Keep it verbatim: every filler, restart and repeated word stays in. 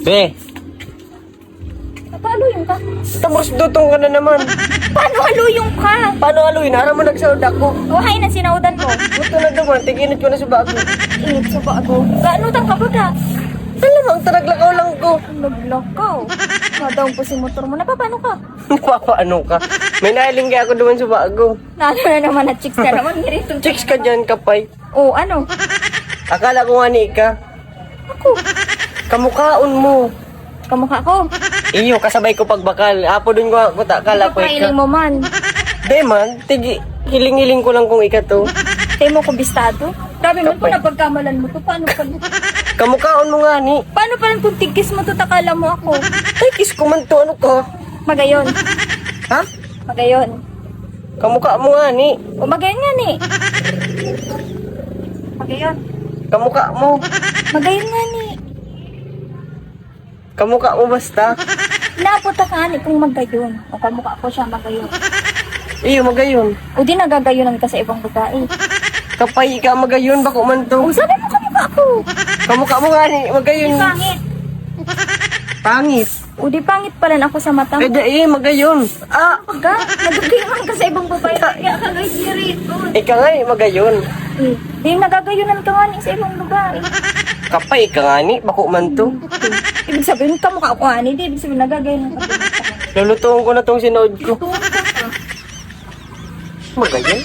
Be, Papaluyon ka? Tapos dutong ka na naman. Paano haluyon ka? Paano haluyon? Aram mo nagsaod ako. O, hain ang sinaudan mo. Buto na duman, tiginit ko na sa bago. Init sa bago. Gaano tang kabaga? Alam mo, ang tanaglakaw lang ko. Naglakaw. Nadaong ko si motor mo. Napapano ka? Napapaano ka? May nailing kaya ako duman sa bago. Nano na naman na chicks ka naman. Ngirito. Chicks ka dyan, kapay. O, ano? Akala ko nga ni ka. Ako. Kamukaon mo. Kamukha ko. Iyo, kasabay ko pagbakal. Apo dun ko, kuta, akala ko Kailing ika. Mo man. Di man, tigi, hiling-hiling ko lang kung ika to. Tayo mo ko bistado. Grabe man ko Kapay. Napagkamalan mo to. Paano pa? Kamukaon mo nga ni. Paano pa lang kung tigkis mo to, takala mo ako? Ay, kiss ko man to, ano ka? Magayon. Ha? Magayon. Kamukha mo nga ni. O, magayon nga ni. Magayon. Kamukha mo. Magayon nga ni. Kamukha mo basta. Napunta ka ni kung magayon. O kamukha ko siya magayon. Iyo, magayon. O di nagagayonan ka sa ibang babae. Kapay ka, magayon, bako man to. O sabi mo kamukha ko. Kamukha mo nga ni, magayon. Pangit. Pangit. O di pangit pala na ako sa mata mo. Eh, dai, magayon. Ah, Ga, nagagayonan ka sa ibang babae. Kaya ka nagsirit. Ika nga, eh, magayon. Eh, di nagagayonan ka nga ni sa ibang babae. Kapay ka nga ni, bako man to. Ibig sabihin, kamukha ko ani. Di ibig sabihin, nagagayonan ka. Lulutuin ko na tong sinood ko. Tuwang ka pa. Magayon?